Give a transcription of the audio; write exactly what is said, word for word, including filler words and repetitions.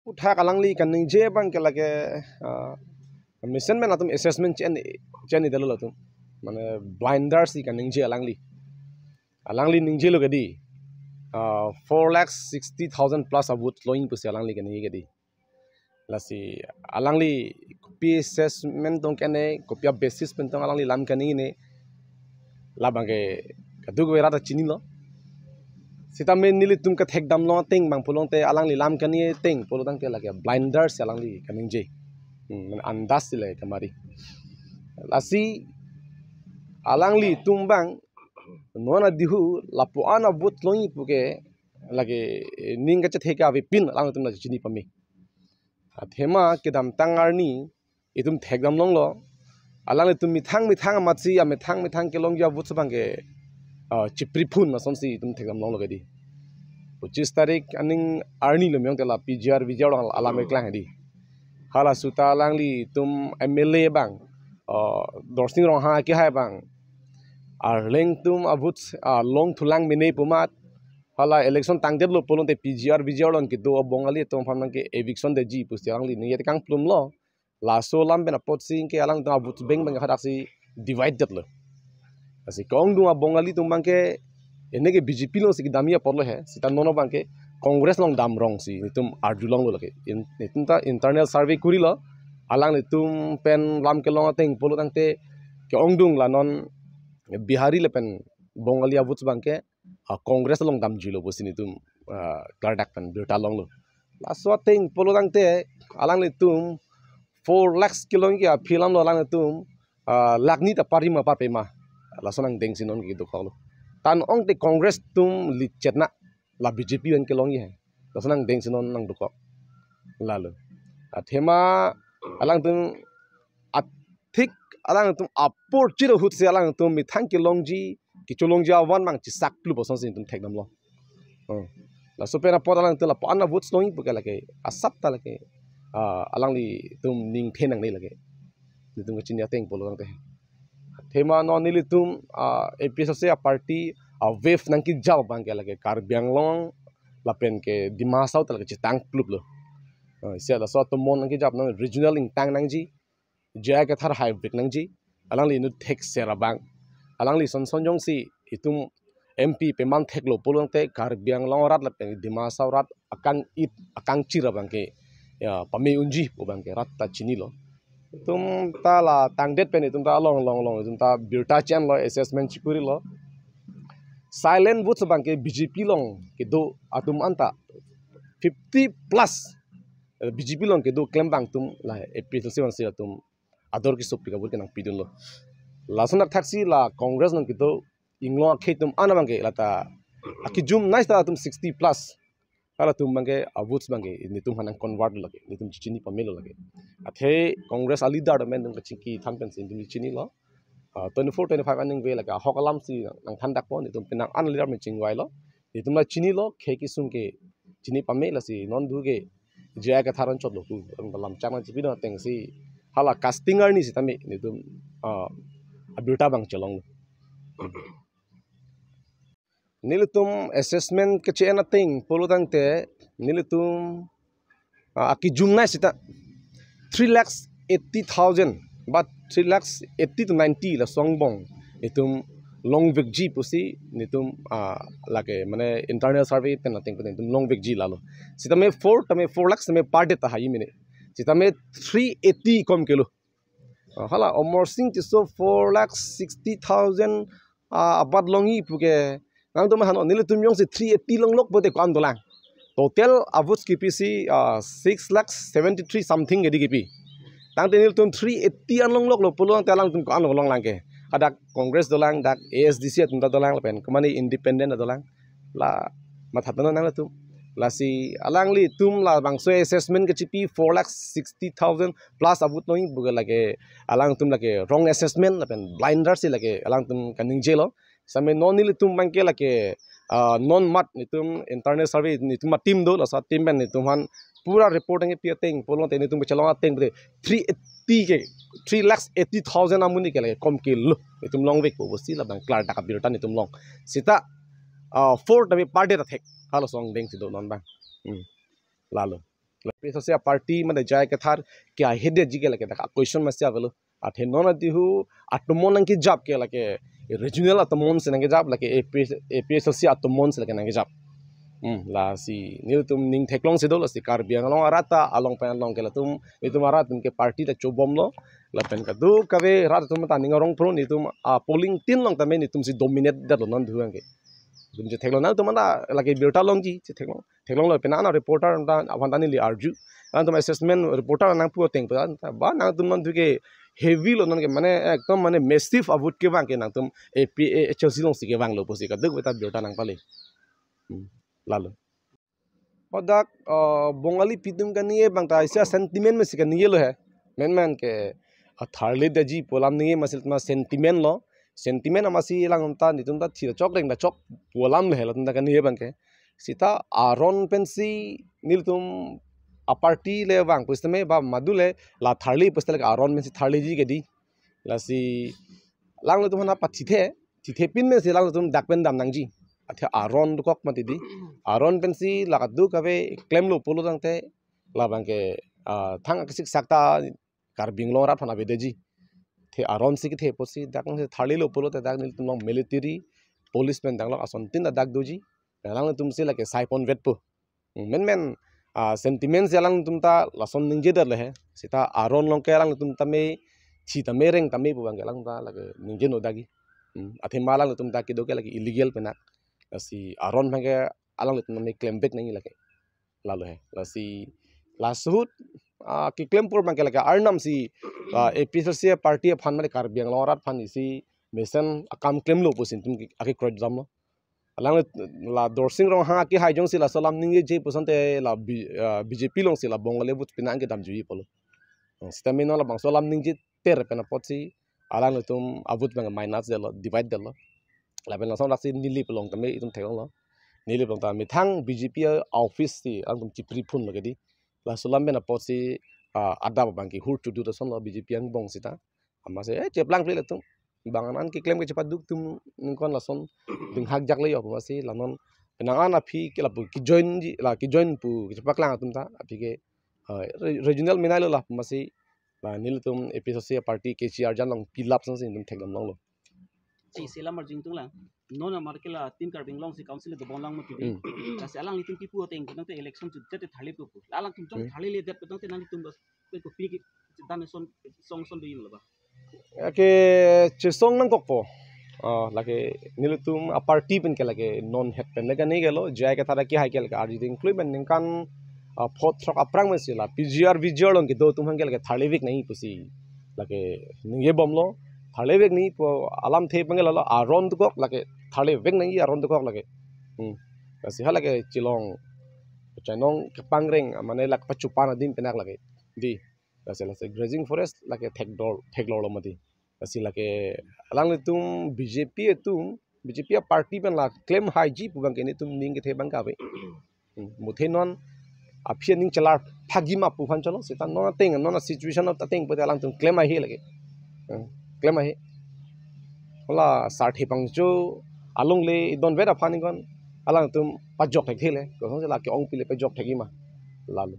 Puthak alangli kaningje abang ke lake, ah, mesen men atum assessment chen, chen idalo atum. Mane blinders si kaningje alangli. Alangli ningjelo kedi. Ah, four lakh sixty thousand plus a vote longji pusi alangli kaningje kedi. Lasi alangli kopi assessment tong kene, kopi a basis pen tong alangli lam kaningje ne, labang ke kadokave rat ta chinilo. Sitame nelitum kethekdam long ateng abang pulote alangli lam kaningje ateng pulo tangte lake blinders si alangli kaningje. Hmm, andas si le kamari. Lasi alanglitum abang non adihu lapu-an a vote longji puke lake ning kachethe ke avepin alangtum la chini pame. Athema kedamtang arni itum thekdam longlo. Alanglitum methang methang amatsi, amethang methang kelongji a vote abang ke, ah, chipri phun asonsi itum thekdam longlo kedi. Pochis tarik aning arni lo miyong tela P G R V G R along alam eklang di. Halaso ta alanglitum M L A abang, ah, Dorsing Ronghang akehai abang, Arleng atum a vote, ah, longthulang mene pu amat, hala election tangdetlo pulote P G R V G R along kedo a Bongali atum aphan abang ke eviction detji pusi alangli ningje tekang plumlo. Laso alam pen apotsi ke alangtum a vote bank abang ke hadaksi divide detlo. Lasi ke-ongdung a Bongali atum abang ke ene ke B J P alongsi kedamji apotlo he, sita non abang ke Congress along damrong si netum arju longlo lake. In-, netum ta internal survey kurilo, alanglitum pen lam kelong ateng pulo tangte ke-ongdung la non Bihari lapen Bongali a vote abang ke, ah, Congress along damjilo pusi netum, ah, klardak pen birta longlo. Laso ateng pulo tangte alanglitum four lakhs kelongji aphi alamlo alanglitum, ah, lakh ni ta pari ma pape ma. Laso nangdengsi non kedokoklo. Tan ongte Congress atum lichetna la B J P pen kelongji he. Laso nangdengsi non nangdokok. Lalo. Athema alangtum athik alangtum apor chiro ahutsi alangtum methang kelongji, kecholongji avan abang chisak plu bosonsi netum thekdamlo. Hmm. Laso pen apot alangtum lapu-an a vote longji puke lake asap ta lake, ah, alanglitum ningthe nangne lake. Netum kachini ateng pulo tangte. Athema non nelitum, ah, A P H L C a party a wave nangkejao abang ke lake Karbi Anglong lapen ke Dima Hasao ta lake chetang pluplo. Ah, isi laso atum mon nangkejap nang regional ingtang nangji, J I Kathar hai vek nangji, alangli inut thekser abang. Alangli son son jongsi itum M P peman theklo pulo tangte Karbi Anglong arat lapen Dima Hasao arat akang-it akangchir abang ke, ya, pame unji pu abang ke rat ta chinilo. Itum ta la tangdet pen itum ta along long long itum ta birta chenlo, assessment chikurilo. Silent votes abang ke B J P along kedo atum anta fifty plus, eh, B J P along kedo klembang atum la A P H L C vansi atum ador kesopik a vote ke nangpidunlo. Lason akthaksi la Congress along kedo inglong akhei atum an abang ke lata akejum nais ta atum sixty plus. Halatum abang ke a votes abang ke netum aphan nang convert lo lake, netum chini pamelo lake. Athe Congress a leader do men netum kachingki than pensi netum chinilo. Ah, twenty-four twenty-five aningve lake ahok alamsi nangthandakpo, netum penang an leader men chingvailo. Netum la chinilo, khei kesung ke chini pame, lasi non du ke J I Kathar anchotlo pu, lam chang nangchipidun atengsi hala casting arni sitame netum, ah, abirta abang chelonglo. Nelitum assessment keche-en ateng pulo tangte nelitum, ah, akejum nai sita three lakhs eighty thousand, but three lakhs eighty to ninety laso angbong itum longvekji pusi netum, ah, lake mane internal survey pen ateng pen itum longvekji lalo. Sitame four tame four lakhs tame per day ta hai mene. Sitame three eighty kom kelo. Ah, hala Amarsing Tisso four lakh sixty thousand, ah, a vote longji puke. Nangtum hano nelitum jongsi three eighty longlok pote ko-an dolang. Total a votes kepisi, ah, six lakh seventy-three something kedi kepi. Tangte nelitum three eighty an longloklo pulo tangte alangtum ko-an longlangke. Hadak Congress dolang, dak A S D C atum ta dolang lapen komatne independent dolang. La mathatnon nangtum. Lasi alanglitum labangso assessment kechipi four lakh sixty thousand plus a vote longji puke lake alangtum lake wrong assessment lapen blinders si lake alangtum kaningjelo. Sitame non nelitum abang ke lake, ah, non mat netum internal survey netum a team do, laso team pen netum aphan pura report nangkepi ateng pulo tangte netum kachelong ateng bre three eighty ke, three lakhs eighty thousand amonit ke lake kom kelo. Netum longvekpo pusi labang klardak abirta netum long. Sita, ah, four tame per day ta thek. Halaso angdengsi do non abang. Hmm. Lalo. La APHLC a-party mane J I Kathar ke ahede ji ke lake dak a-question masi avelo. Athe non adihu atomon nangkejap ke lake regional atomon si nangkejap, lake APHLC atomon si lake nangkejap. Hmm, lasi nelitum ning theklongsi do, lasi Karbi Anglong arat ta along pen along ke latum, nelitum arat atum ke party ta chobomlo. Lapen kadokave rat atum ta ning arong pro, nelitum a-polling tin along tame nelitum si dominate detlo non duhang ke. Nelitum chetheklong, nangtum anta lake birta longji chetheklong. Theklonglo, penang an reporter anta aphan ta neli arju. Nangtum assessment reporter nangpu ateng pu anta ba nangtum non duke heavy lo non ke, mane ekdom mane massive a-vote kevang ke nangtum APHLC alongsi kevanglo pusi kadokave ta birta nangpale. Hmm, lalo. Hadak, uh, Bongali apitum kani abang ta isi a-sentiment masi kani lo he. Menmen ke atharle daji pu alam ni masi ma sentiment lo. Sentiment amasi lang ta nelitum ta thira chok reng da chok pu alam le he latum ta kani abang ke. Sita aron pensi nelitum a-party le vang pusitame ba madu le la tharle pusitame aron pensi tharleji ke di. Lasi alanglitum hana pathithe, thithe pin pensi alanglitum dak pen dam nangji. Athe aron dokok mati di. Aron pensi la kadokave klemlo pulo tangte labang ke, ah, thang akesik sak ta Karbi Anglong arat aphan avedeji. Athe aron si kethe pusi dak si tharlelo pulote dak nelitum along military, police pen dak along asontin ta dak doji. Alanglitum si lake sai ponvetpo. Hmm, menmen, ah, sentiment si alangtum ta lason ningje det le he. Sita aron along ke alangtum tame thi tame reng tame pu abang ke alang ta lake ningje no dagi. Hmm, athema alangtum ta kedo ke lake illegal penak. Lasi aron abang ke alangtum tame klem back nangji lake. Lalo he. Lasi laso ahut, ah, keklem pur abang ke lake arnam si, ah, APHLC a-party aphan mane Karbi Anglong arat aphan isi mesen akam klemlo pusi nelitum ke akekroi damlo. Alang la Dorsing Ronghang akehai jongsi laso alam ningjeje pu asonte la B-, ah, BJP alongsi la Bongali a-vote penang kedam juji pulo. Hmm, sitame non labangso alam ningje ter pen apotsi alanglitum a-vote abang minus detlo, divide detlo. Lapen lason raksi neli pelong tame itum theklonglo. Neli pelong ta methang BJP a-office si alangtum chipri phunlo ke di. Laso alam pen apotsi, ah, adap abang ke hur chudu asonlo BJP angbong sita. Amatsi, eh, cheplangple latum. Bang an keklem ke chepaduk atum ningkan lason dinghak jak le yo amatsi la non penang an aphi ke lapu kejoin ji, la kejoin pu kechepaklang atum ta aphi ke, ah, re-, regional menai lo la amatsi la nelitum APHLC a-party KCR jan along pilap sangsi nelitum thekdam longlo. Si selam arjing tung lang. Non amar ke la Team Karbi Anglong si council dobom lang mati di. Hmm. Lasi alanglitum kipu ateng tangte election chu jate tharle pu pu. Alangtum jong Hmm. tharlele det tangte nanglitum bas pen kopi ke dan son song son do imlo ba. Ke chesong nangkokpo. Ah, lake nelitum a-party pen ke lake non het pen le kani ke lo, J I Kathar akehai ke lake arjuding klui pen ningkan, ah, phot throk aphrang pensi la PGR VGR along kedo atum abang ke lake tharlevek nangji pusi lake ningjebomlo, tharlevek nangji pu alamthe abang ke lalo, aron dokok lake tharlevek nangji, aron dokok lake. Hmm. Lasi halake chilong chainong kepangreng, mane lake pachupan adim penak lake. Di. Lasi lasi grazing forest lake thekdor, theklorlo mati. Lasi lake alanglitum BJP atum, BJP a-party pen la klem haiji pu abang ke nelitum ning kethe abang ke ave. Hmm, muthe non aphi aning chelar phagi ma pu aphan cholo, sita non ateng, non a-situation ateng pute alangtum klem ahe lake. Hmm, klem ahe. Hala sarthe pangcho along le idon vet aphan ingkon alangtum pajok thekthe le. Kosonsi lake ongpi le pajok thekji ma. Lalo.